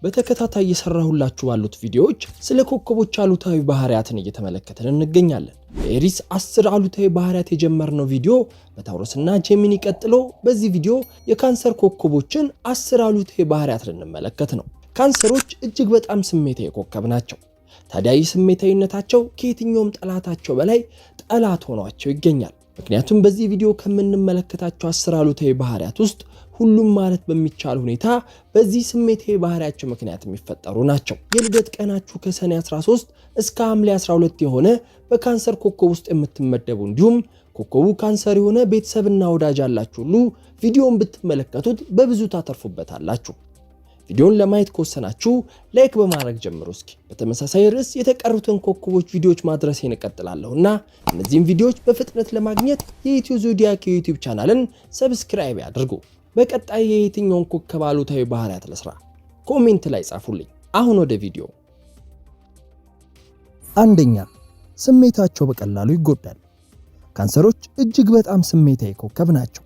በተከታታይ እየሰራሁላችሁ ባሉት ቪዲዮዎች ስለ ኮከቦች አሉታዊ ባህሪያትን እየተመለከትን እንገኛለን። በ Aries 10 አሉታዊ ባህሪያት የጀመርነው ቪዲዮ በ Taurus ና Gemini ቀጥሎ በዚህ ቪዲዮ የካንሰር ኮከቦችን 10 አሉታዊ ባህሪያት ልንመለከት ነው። ካንሰሮች እጅግ በጣም ስሜታዊ ኮከብ ናቸው። ታዲያ ይህ ስሜታዊነታቸው ከየትኛውም ጠላታቸው በላይ ጠላት ሆኗቸው ይገኛል። ምክንያቱም በዚህ ቪዲዮ ከምንመለከታቸው 10 አሉታዊ ባህሪያት ውስጥ ሁሉም ማለት በሚቻል ሁኔታ በዚህ ስሜታዊ ባህሪያቸው ምክንያት የሚፈጠሩ ናቸው። የልደት ቀናችሁ ከሰኔ 13 እስከ ሐምሌ 12 የሆነ በካንሰር ኮከብ ውስጥ የምትመደቡ እንዲሁም ኮከቡ ካንሰር የሆነ ቤተሰብና ወዳጅ ያላችሁ ሁሉ ቪዲዮን ብትመለከቱት በብዙ ታተርፉበታላችሁ። ቪዲዮን ለማየት ከወሰናችሁ like በማድረግ ጀምሩ። እስኪ በተመሳሳይ ርዕስ የተቀሩትን ኮከቦች ቪዲዮዎች ማድረሴን እቀጥላለሁና እነዚህም ቪዲዮዎች በፍጥነት ለማግኘት የኢትዮ ዞዲያክ የ YouTube channel ን subscribe ያድርጉ። በቀጣይ የየትኛውን ኮከብ አሉታዊ ባህሪያት ልስራ? Comment ላይ ጻፉልኝ። አሁን ወደ ቪዲዮ። አንደኛ፣ ስሜታቸው በቀላሉ ይጎዳል። ካንሰሮች እጅግ በጣም ስሜታዊ ኮከብ ናቸው።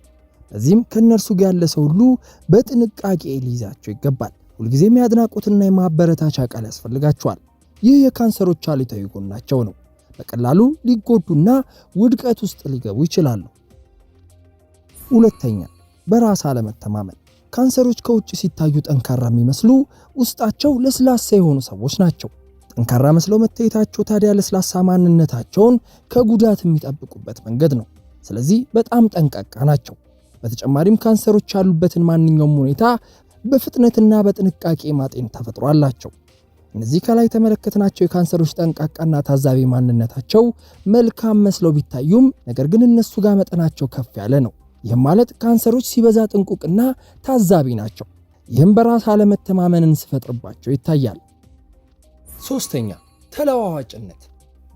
በዚህም ከእነርሱ ጋር ያለ ሰው ሁሉ በጥንቃቄ ሊይዛቸው ይገባል። ሁልጊዜም የአድናቆትና የማበረታቻ ቃል ያስፈልጋቸዋል። ይህ የካንሰሮች አሉታዊ ጎናቸው ነው። በቀላሉ ሊጎዱና ውድቀት ውስጥ ሊገቡ ይችላሉ። ሁለተኛ፣ በራስ አለመተማመን። ካንሰሮች ከውጭ ሲታዩ ጠንካራ የሚመስሉ ውስጣቸው ለስላሳ የሆኑ ሰዎች ናቸው። ጠንካራ መስለው መታየታቸው ታዲያ ለስላሳ ማንነታቸውን ከጉዳት የሚጠብቁበት መንገድ ነው። ስለዚህ በጣም ጠንቃቃ ናቸው። በተጨማሪም ካንሰሮች ያሉበትን ማንኛውም ሁኔታ በፍጥነትና በጥንቃቄ ማጤን ተፈጥሮ አላቸው። እነዚህ ከላይ የተመለከትናቸው የካንሰሮች ጠንቃቃና ታዛቢ ማንነታቸው መልካም መስለው ቢታዩም ነገር ግን እነሱ ጋር መጠናቸው ከፍ ያለ ነው። ይህም ማለት ካንሰሮች ሲበዛ ጥንቁቅና ታዛቢ ናቸው። ይህም በራስ አለመተማመንን ሲፈጥርባቸው ይታያል። ሶስተኛ፣ ተለዋዋጭነት።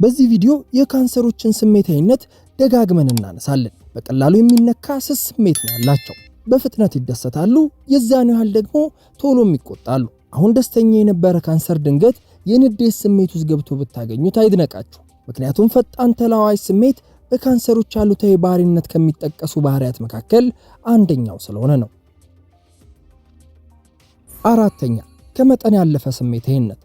በዚህ ቪዲዮ የካንሰሮችን ስሜታዊነት ደጋግመን እናነሳለን። በቀላሉ የሚነካ ስስ ስሜት ነው ያላቸው። በፍጥነት ይደሰታሉ፣ የዛን ያህል ደግሞ ቶሎም ይቆጣሉ። አሁን ደስተኛ የነበረ ካንሰር ድንገት የንዴት ስሜት ውስጥ ገብቶ ብታገኙት አይድነቃችሁ። ምክንያቱም ፈጣን ተለዋዋጭ ስሜት በካንሰሮች አሉታዊ ባህሪነት ከሚጠቀሱ ባህሪያት መካከል አንደኛው ስለሆነ ነው። አራተኛ፣ ከመጠን ያለፈ ስሜታዊነት።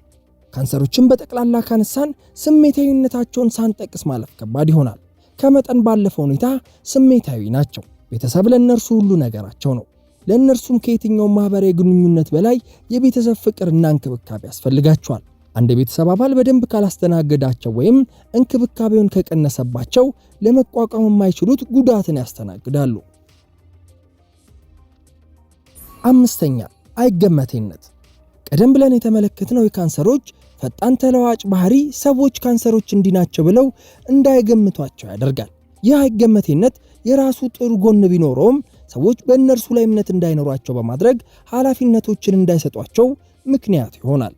ካንሰሮችን በጠቅላላ ካነሳን ስሜታዊነታቸውን ሳንጠቅስ ማለፍ ከባድ ይሆናል። ከመጠን ባለፈ ሁኔታ ስሜታዊ ናቸው። ቤተሰብ ለእነርሱ ሁሉ ነገራቸው ነው። ለእነርሱም ከየትኛውም ማህበራዊ ግንኙነት በላይ የቤተሰብ ፍቅርና እንክብካቤ ያስፈልጋቸዋል። አንድ የቤተሰብ አባል በደንብ ካላስተናገዳቸው ወይም እንክብካቤውን ከቀነሰባቸው ለመቋቋም የማይችሉት ጉዳትን ያስተናግዳሉ። አምስተኛ፣ አይገመቴነት። ቀደም ብለን የተመለከትነው የካንሰሮች ፈጣን ተለዋጭ ባህሪ ሰዎች ካንሰሮች እንዲህ ናቸው ብለው እንዳይገምቷቸው ያደርጋል። ይህ አይገመቴነት የራሱ ጥሩ ጎን ቢኖረውም ሰዎች በእነርሱ ላይ እምነት እንዳይኖሯቸው በማድረግ ኃላፊነቶችን እንዳይሰጧቸው ምክንያት ይሆናል።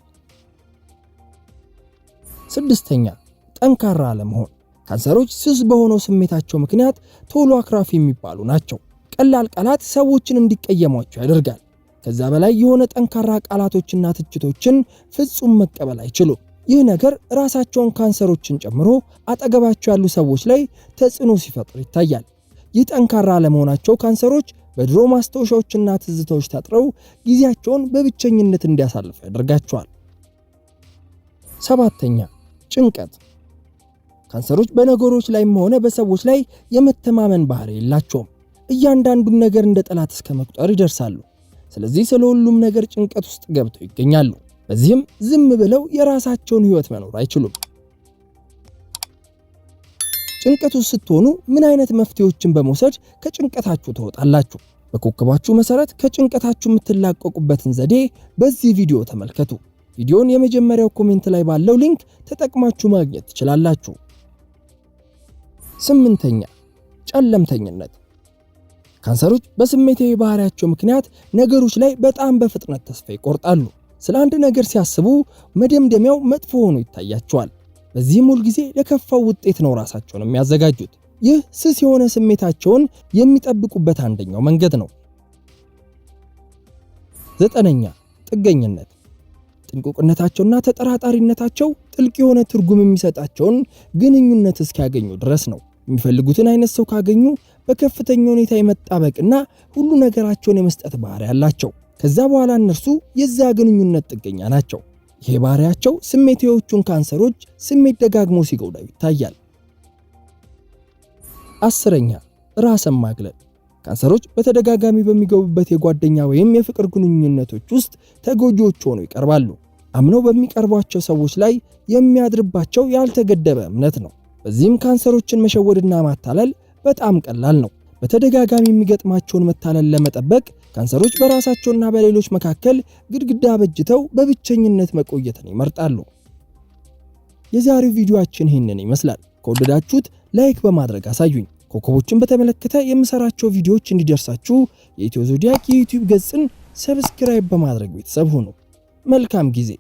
ስድስተኛ፣ ጠንካራ አለመሆን። ካንሰሮች ስስ በሆነው ስሜታቸው ምክንያት ቶሎ አክራፊ የሚባሉ ናቸው። ቀላል ቃላት ሰዎችን እንዲቀየሟቸው ያደርጋል። ከዛ በላይ የሆነ ጠንካራ ቃላቶችና ትችቶችን ፍጹም መቀበል አይችሉም። ይህ ነገር ራሳቸውን ካንሰሮችን ጨምሮ አጠገባቸው ያሉ ሰዎች ላይ ተጽዕኖ ሲፈጥር ይታያል። ይህ ጠንካራ አለመሆናቸው ካንሰሮች በድሮ ማስታወሻዎችና ትዝታዎች ታጥረው ጊዜያቸውን በብቸኝነት እንዲያሳልፉ ያደርጋቸዋል። ሰባተኛ፣ ጭንቀት። ካንሰሮች በነገሮች ላይም ሆነ በሰዎች ላይ የመተማመን ባህሪ የላቸውም። እያንዳንዱን ነገር እንደ ጠላት እስከ መቁጠር ይደርሳሉ። ስለዚህ ስለ ሁሉም ነገር ጭንቀት ውስጥ ገብተው ይገኛሉ። በዚህም ዝም ብለው የራሳቸውን ሕይወት መኖር አይችሉም። ጭንቀት ውስጥ ስትሆኑ ምን አይነት መፍትሄዎችን በመውሰድ ከጭንቀታችሁ ትወጣላችሁ? በኮከባችሁ መሰረት ከጭንቀታችሁ የምትላቀቁበትን ዘዴ በዚህ ቪዲዮ ተመልከቱ። ቪዲዮን የመጀመሪያው comment ላይ ባለው link ተጠቅማችሁ ማግኘት ትችላላችሁ። ስምንተኛ፣ ጨለምተኝነት። ካንሰሮች በስሜታዊ ባህሪያቸው ምክንያት ነገሮች ላይ በጣም በፍጥነት ተስፋ ይቆርጣሉ። ስለ አንድ ነገር ሲያስቡ መደምደሚያው መጥፎ ሆኖ ይታያቸዋል። በዚህም ሁል ጊዜ ለከፋው ውጤት ነው ራሳቸውን የሚያዘጋጁት። ይህ ስስ የሆነ ስሜታቸውን የሚጠብቁበት አንደኛው መንገድ ነው። ዘጠነኛ፣ ጥገኝነት። ጥንቁቅነታቸውና ተጠራጣሪነታቸው ጥልቅ የሆነ ትርጉም የሚሰጣቸውን ግንኙነት እስኪያገኙ ድረስ ነው። የሚፈልጉትን አይነት ሰው ካገኙ በከፍተኛ ሁኔታ የመጣበቅና ሁሉ ነገራቸውን የመስጠት ባህሪ አላቸው። ከዛ በኋላ እነርሱ የዛ ግንኙነት ጥገኛ ናቸው። ይሄ ባህሪያቸው ስሜታዊዎቹን ካንሰሮች ስሜት ደጋግሞ ሲጎዳው ይታያል። 10ኛ፣ ራስን ማግለል። ካንሰሮች በተደጋጋሚ በሚገቡበት የጓደኛ ወይም የፍቅር ግንኙነቶች ውስጥ ተጎጂዎች ሆነው ይቀርባሉ። አምነው በሚቀርቧቸው ሰዎች ላይ የሚያድርባቸው ያልተገደበ እምነት ነው። በዚህም ካንሰሮችን መሸወድና ማታለል በጣም ቀላል ነው። በተደጋጋሚ የሚገጥማቸውን መታለል ለመጠበቅ ካንሰሮች በራሳቸውና በሌሎች መካከል ግድግዳ አበጅተው በብቸኝነት መቆየትን ይመርጣሉ። የዛሬው ቪዲዮአችን ይህንን ይመስላል። ከወደዳችሁት like በማድረግ አሳዩኝ። ኮከቦችን በተመለከተ የምሰራቸው ቪዲዮዎች እንዲደርሳችሁ የኢትዮ ዞዲያክ የዩቲዩብ ገጽን subscribe በማድረግ ቤተሰብ ሁኑ። መልካም ጊዜ።